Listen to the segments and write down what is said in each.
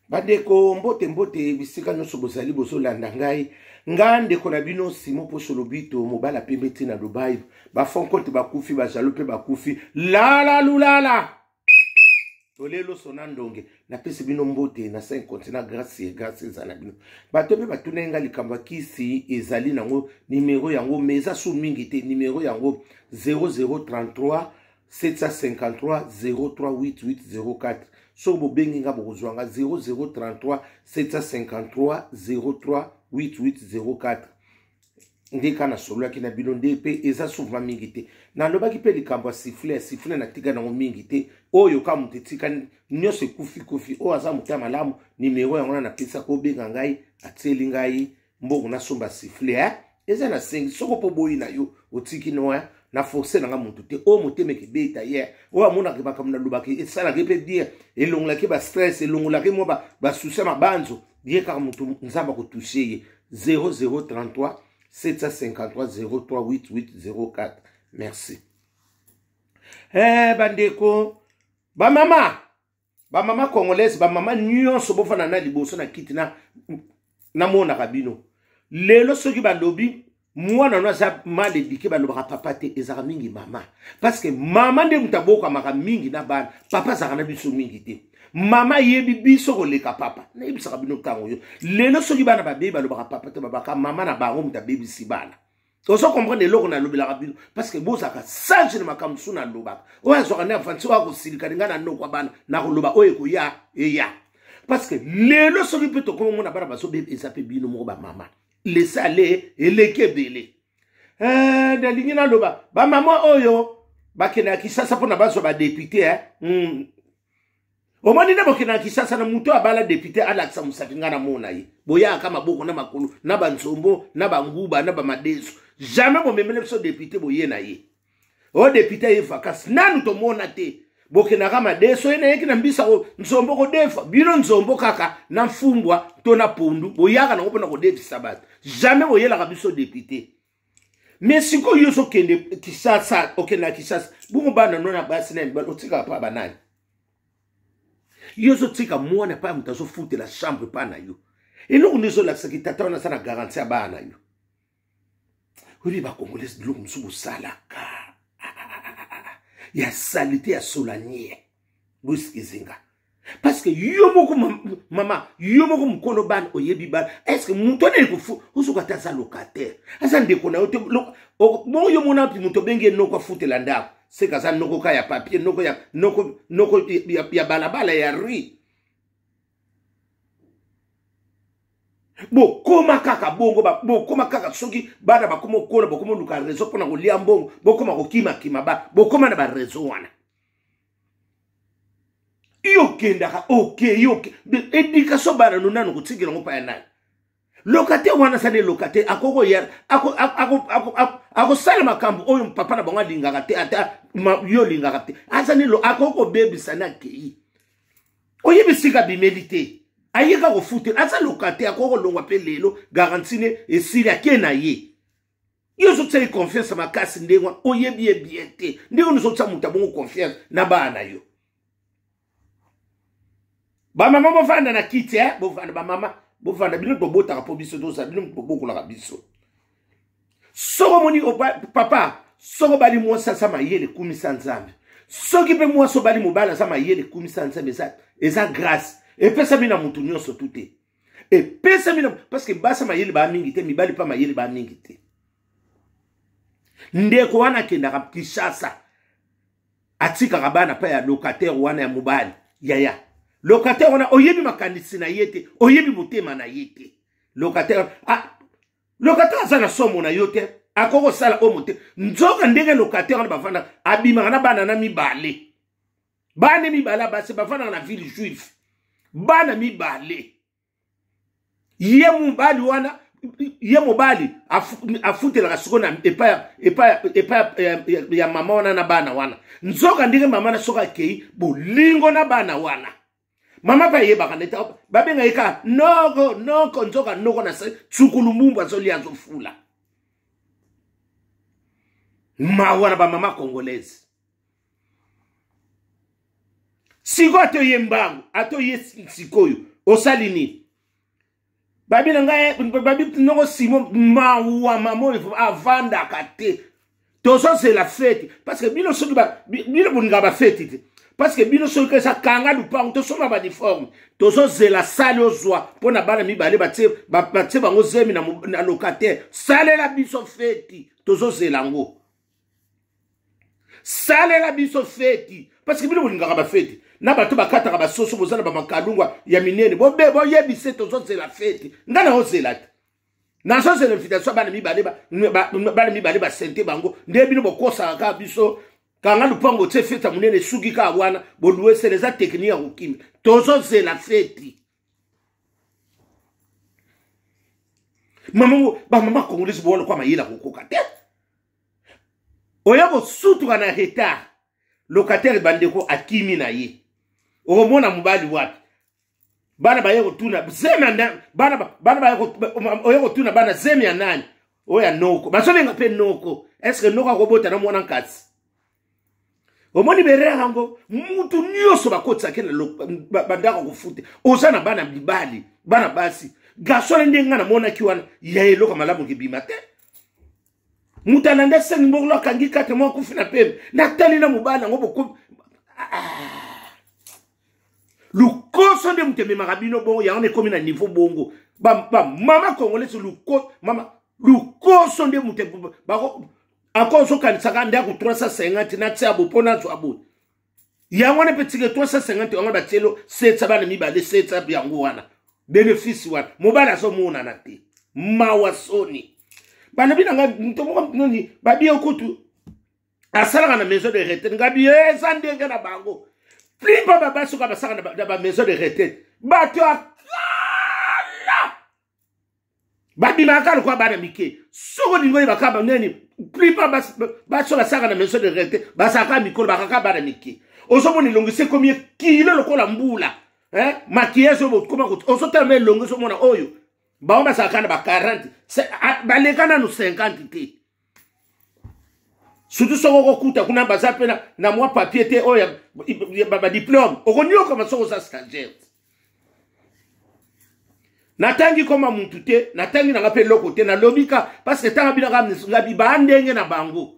Bandeko, mbote mbote bisika nyonso bozali bozolanda ngai. Nga ndeko na bino Simon Posho Lobito, mobala pembe ti na Dubai. Ba fonkote bakufi, ba jaloux pe bakufi. Lala lulala. Tolelo sona ndonge. Napesi bino mbote na 5 continent, grâce grâce ezala na bino. Bato pe batuna nga likambo ya kisi ezali nango numero yango mais eza su mingi te, numero yango 0033 753 038804. Soki bobengi nga bokozwa nga 0033 753 038804. Nde kaka nasololaki na bino nde mpe eza souvent mingi te. Nalobaki mpe likambo ya sifflet, ya sifflet natika nango mingi te. Oyo kaka moto etika nyonso ekufi kufi. Oyo aza moto ya malamu, numero yango wana napesaka, obenga ngai, atieli ngai mbongo nasomba sifflet, eh? Eza na sengi soko mpo boyi na yo otiki no, eh? Na force nanga moto te. Oyo motema ekebeta ye, oyo amonaka makambo nalobaka esalaka mpe bien, elongolaki ba stress, elongolaki mwa ba souci ya mabanzo. Ye kaka moto Nzambe akotouche ye. 0033 753 038804. Merci. Bandeko, bamama, bamama congolaise, bamama nyonso bofanda na liboso na kiti na namonaka bino lelo. Soki balobi mwana no aza mal éduqué, balobaka papa te, ezalaka mingi mama, parce que mama nde moto abokamaka mingi na bana. Papa azalaka na biso mingi te, mama ayebi biso koleka papa. Nayebisaka bino ntango yo lelo, soki bana babebi, balobaka papa te, babaka mama na bango moto abebisi bana. Ozo comprendre eloko nalobelaka bino, parce que bozalaka sage na makambo mosusu nalobaka. Oyo azwaka nde avanti, oyo akosilika ninga na nokwa bana, nakoloba oyo ekoya eya. Parce que lelo soki mpe tokoma mona bana bazobeba, eza mpe bino moko bamama, laisse aller eleki ebele. Nalingi naloba bamama oyo bakendaka Kinshasa mpona bazwa badepute, eh? Omoni nde bokendaka Kinshasa na moto abala depute, alakisa mosapi ngai namona ye. Boyaka maboko na makolo na banzombo na banguba na bamadeso, jamais bomemele biso depute boye na ye. O depute aye vacances nanu tomona te. Bokendaka madeso ye nayeki na mbisa o nzombo kodefa bino nzombo kaka na mfumbwa to na pondu, boyaka nango mpona kodefisa bato, jamais boyelaka biso depute. Mais sikoyo yo ozokende Kinshasa, okende na Kinshasa bongo bana no na basi na mibali otikaka mpa banani? Yo ozotika mwana epai ya moto azofutela chambre epai na yo. Eloko nde ezolakisaki tata wana aza na garantie ya bana na yo. Oyebi bakongolese biloko mosusu bosalaka ya salite ya solanie boeskizinga, parce que yo moko mama, yo moko mokolo bana, oyebi bana. Est ce que moto wana ekofu ozoka te aza locataire, aza ndeko na yo te? Bongo yo mona mpi moto obengi ye noko afutela ndako, seke aza noko ka ya papier, noko ya, noko, noko ya, ya balabala ya rue. Bokoma kaka bongo, bokoma kaka soki bana bakoma okola, bokoma oluka reseau mpona kolia mbongo, bokoma kokimakima ba bokoma na bareseau wana. Yo okendaka okei oke éducation bana no nano kotikela yango mpa ya nani? Locataire wana asali locataire, akokoya akosala makambo oyo papa na bango alingaka te, ata yo olingaka te. Azali akoki kobebisa na akei, oyebi esika abimeli te, ayeka kofutela, aza locataire, akoki kolongwa mpe lelo, garantie ne esili, ake na ye. Yo ozotia ye confiance makasi ndenge wana, oyebi ye bien te. Ndenge wana ozotia moto abongo confiance na bana na yo. Bamama bovanda na kiti, eh? Bovanda bamama, bovanda bino bobotaka mpo biso tozala, bino bobokolaka biso. Soko omoni papa, soko obali mwasi aza mayele, kumisa Nzambe. Soki mpe mwasi obali mobali aza mayele, kumisa Nzambe. Eza grâce epesami na motu nyonso tu te, epesami na parce que basi mayele baa mingi te, mibali mpe mayele baa mingi te. Ndeko wana akendaka Kinshasa, atikaka bana mpe ya locataire wana ya mobali. Yaya, locataire wana oyebi makanisi na ye te, oyebi motema na ye te. Locataire, ah, locataire aza na somo na yo te, akoki kosala oyo mote. Nzoka ndenge locataire wana bavandaka, abimaka na bana na mibale, bana mibale ya basi, bavandaka na ville juive, bana mibale. Ye mobali wana, ye mobali afutelaka sikoyo na epai ya mama wana na bana wana. Nzoka ndenge mama na soki akei bolingo na bana wana, mama mpe ayebaka nete babenga ye kaka noko noko. Nzoka noko na se tsukulu mbumbu azolia, azofula. Mawa na bamama congolaise. Sikoyo ata oye mbangu, ata oye sikoyo, Osali nini? Babi na ngai, babi noko Simon, mawa mama oyo avandaka te. Tozozela feti parce que bino soki bino bolingaka bafeti te, parce que bino soki eza kanga lupango, tosomba baniforme, tozozela sali ozwa mpo na bana mibale batie bango zemi na locataire. Salela biso feti, tozozela yango. Salela biso feti parce que bino bolingaka bafeti na bato bakataka basoso, boza na bamakalungwa ya minene. Bobe boyebise, tozozela feti. Ngai naozela te, nazozela invitation. Bana mibale, bana mibale basente bango nde bino bokosaka kaka biso. Kanga lupango, tie feti ya monene, esuki kaka wana, boluesele. Eza technique ya kokima. Tozozela feti. Mama, bamama congolaise, bowana kwa mayela kokoka te. Oya kosutuka na retard, locataire, bandeko, akimi na ye. Okomona mobali wapi? Bana baye kotuna zemi ya bana, bana baye oye kotuna bana zemi ya nani? Oyo ya noko. Bazobenga mpe noko. Est-ce noko akobota na mwana nkasi? Omoni berere yango, mutu nyonso bakotisaki na bandako kofute. Oza na bana mibali, bana basi, garçon nde nga namonaki wana ya eloko malamu kebima te. Moto alandi asengi mbongo, akangi 4 mois, akufi na pembe. Natali na mobali yango boko ah. Lukoso nde moto ememaka bino bongo, yango ekomi na niveau bongo. Bamama congolaise, luko mama, lukoso nde moto bako encore. Ozokanisaka ndako 350 natia bo mpo nazwa boye, yango wana mpe tike 350 yango batielo setsa bana mibale, setsa yango wana, bénéfice wana mobali azomonana te. Mawa, soni. Balobi na ngai moto moko noni babi yo kutu asalaka na maison de retraite. Ngabi eza ndenge na bango, plupart babasi oyo basalaka na bamaison de retraite, bato ya kala babimaka lokola bana mike. Soki olingi oyebaka banani, plupart basi oyo basalaka na maison de retraite bazalaka mikolo, bakaka bana mike. Ozomona elongi se ekomi kilo lokola mbula, maquillage oyo bokoma, ozotala ma elongi, ozomona oyo bango bazalaka na ba 40, baleka nanu 50 te. Surtout soki okokuta kuna baza mpe na mwa papier te oyo ya badiplôme, okoniokama soki oza stagiaire. Natangi koma mutu te, natangi nanga mpe eloko te. Nalobi ka parce que ntango binaka ngabi baa ndenge na bango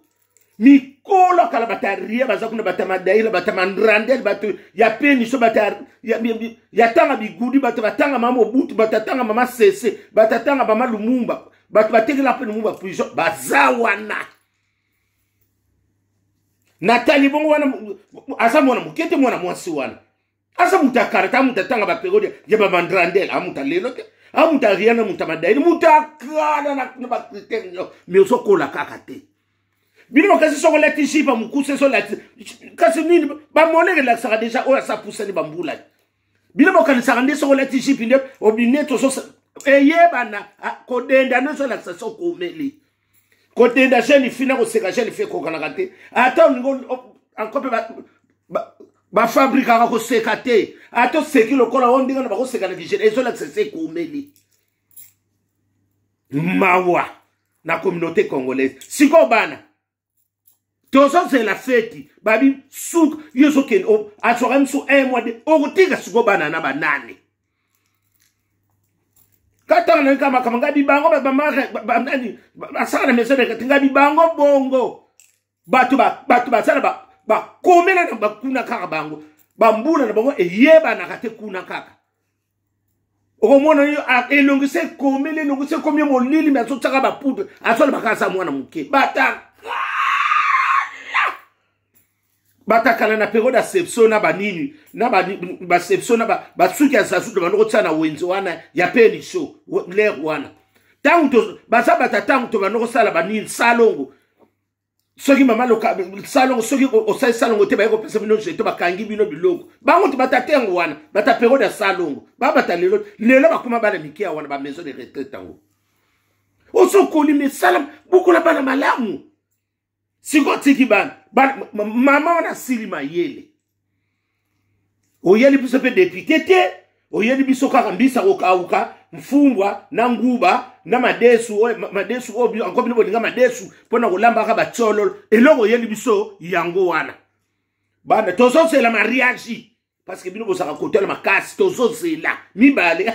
mikolo kala, bato ya ria baza kuna, bato ya madaila, bato ya mandrandel, bato ya peniso, bato ya tanga bigudi, bato batanga mama Mobutu, bato atanga mama Sese, bato atanga mama Lumumba, bato batekela mpe Lumumba prison, baza wana. Natali bongo wana aza mwana moke te, mwana mwasi wana aza moto ya karate, amutu atanga baperiode ya bamandrandel, amutu alelo te, amutu aria na moto ya madaili, moto akala na bacritère nyonso, mais ozokola kaka te. Bino makasi, soki olati jipe mokuse, ezolati kasi nini? Bamoleke elakisaka deja oyo asa pusani bambula. Bino bokanisaka nde soki olati jipe nde obineti ozo eyebana. Kodenda nde ezolakisa soki omeli. Kodenda jeune fille na koseka jeune fille ekokanaka te. Ata olingi anko mpe bafabrikaka koseka te. Ata oseki lokola oyo ndenge na bakoseka na kijene, ezolakisa se ekomeli. Mawa na communauté congolaise. Sikoyo bana tozozela feti, babi suka yo ozokende, azwaka miso un mois de okotika. Sikoyo bana na banani katanga na kama kama ngabi bango banani basala na maison de retraite, ngabi bango bongo bato bato basala bakomela na bakuna kaka bango, bambula na bango eyebanaka te kuna kaka. Okomona yo elongi se ekomeli, elongi se ekomi molili, me azotiaka bapoudre, azolobaka aza mwana moke. Batakala, batakala na periode ya sepso na banini na basepso na basuki ya zazu, bando kotia na wenze wana ya penisho lere wana. Ntango baza bata, ntango tobando kosala banini salongo, soki mama loka salongo, soki osali salongo te, baye kopesa bino jeto, bakangi bino biloko. Bango to bata tengo wana, bata periode ya salongo, babata lelo lelo bakoma bana mike ya wana bamaison de retraite yango. Osokoli misala bokola bana malamu. Sikoyo tiki bana, mama wana asili mayele. Oyeli biso mpe député te, oyeli biso kaka mbisa kokauka, mfumbwa na nguba na madesu. Oyo madesu oyo anko bino bolinga madesu mpona kolambaka batiololo. Eloko oyeli biso yango wana. Bana tozozela mariage. Parce que bino bozalaka kotala makasi, tozozela mibale.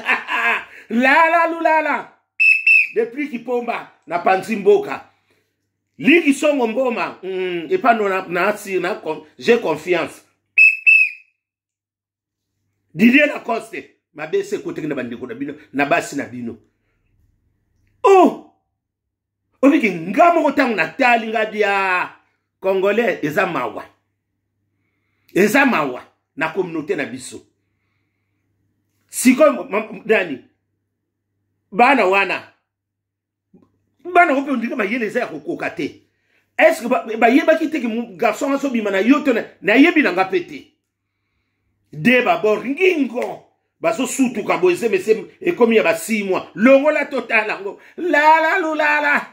Lala lulala depuis Kipomba na panzi mboka ligi songo mboma epa no na, na, na, j'ai confiance. Didier Lacoste mabese ekotaki na bandeko na bino na basi na bino. Oh, obiki nga moko ntango natali nga bia congolais, eza mawa, eza mawa na communauté na biso. Sikoyo nani bana wana, bana ngo mpe ondika mayele eza ya kokoka te. Est-ce que bayebaki te ke garçon azobima na yo to nayebi na nga mpe te? De babor ngingo bazosutuka boye, zemese ekomi ya ba 6 mois. Longola totala yango, lala lulala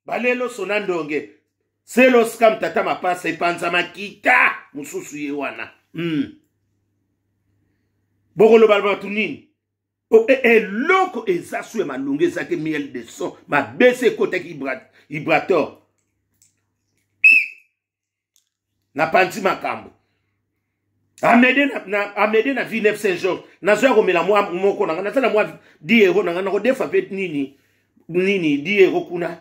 balelo sona ndonge seloskam tata mapasa epanza makita mosusu ye wana. Bokoloba bato nini? Eloko eza su ya malonga eza te. Miel de son mabese ekotaki ibrator na panzi makambo. Amede na, na, Amede na Villeneuve Saint Georges, nazoya komela mwa moko na nga, naza na mwa 10 euro na nga, nakodefa mpe nini nini 10 euro kuna.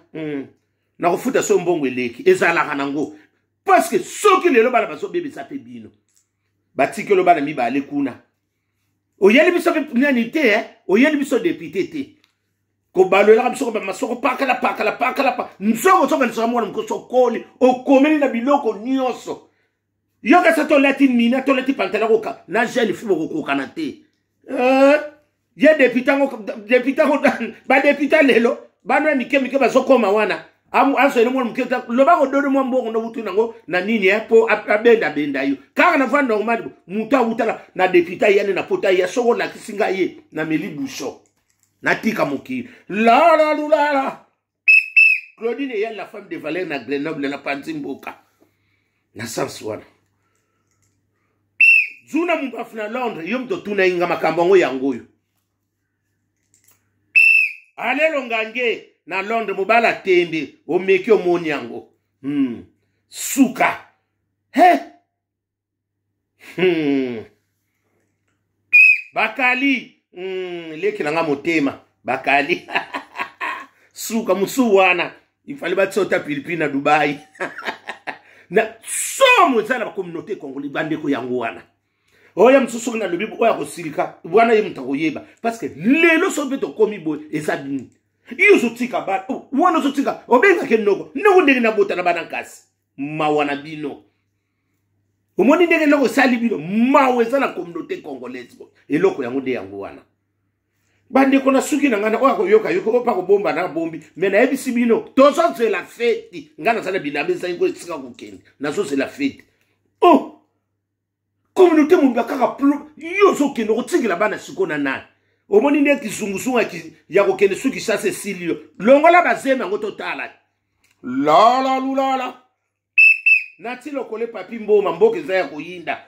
Nakofuta so mbongo eleki ezalaka nango, parce que soki lelo bana bazobebisa mpe bino batikelo bana mibale kuna, oyeli biso mpe nani te, eh? Oyeli biso député te, kobalolaka biso koba masoko pakala pakala pakala pa nzongo sokanisaka mwana mokoso okoli okomeli na biloko nyonso. Yoka sa tolati mina tolati pantala koka na jeune fille bokokokana te, eh? Ye député yango, député yango, badéputé lelo bana ya mike mike bazokoma wana, azwele mwana moke, loba kododo mwa mbongo nowutu nango na nini, eh, mpo abendabenda yo kaka na voi normal. Moto awutala na député ayane na pota ya soko olakisi ngai ye na meli buso natika mokili lala lulala. Claudine eyali la femme de valeur na Grenoble na panzi mboka na sens wana. Zuna mumbafu na Londres, yo moto otuna inga makambo yango yango oyo alelo ngange na Londres mobala tembe omeki omoni yango. Suka he. Bakali. Leki na nga motema bakali suka mosusu wana ifali batia ota pilipili na Dubai na somo eza na bacommunauté congolais bandeko yango wana. Oyo mosusu soki nalobi oyo akosilika wana, ye moto akoyeba, parce que lelo soki mpe tokomi boye eza nini? Yo ozotika bana wana, ozotika obengaki noko noko ndenge nabota na bana nkasi. Mawa na bino, omoni ndenge eloko esali bino. Mawa eza na communauté congolaise, eloko yango nde yango wana. Bandeko, na suki na ngai oyo akoyoka yoka, oyo mpa kobomba na bombi, me nayebisi bino tozozela feti. Ngai naza na bilamba ezangi ko esika kokende, nazozela feti. Oh, communauté mobimba kaka plo yo ozokende okotikela bana sikoyo na nani? Omoni nde kizunguzungu ya kokende suki sasa esili yo. Longola bazemi yango totala lala lulala nati lokole papi mboma mboka eza ya koyinda.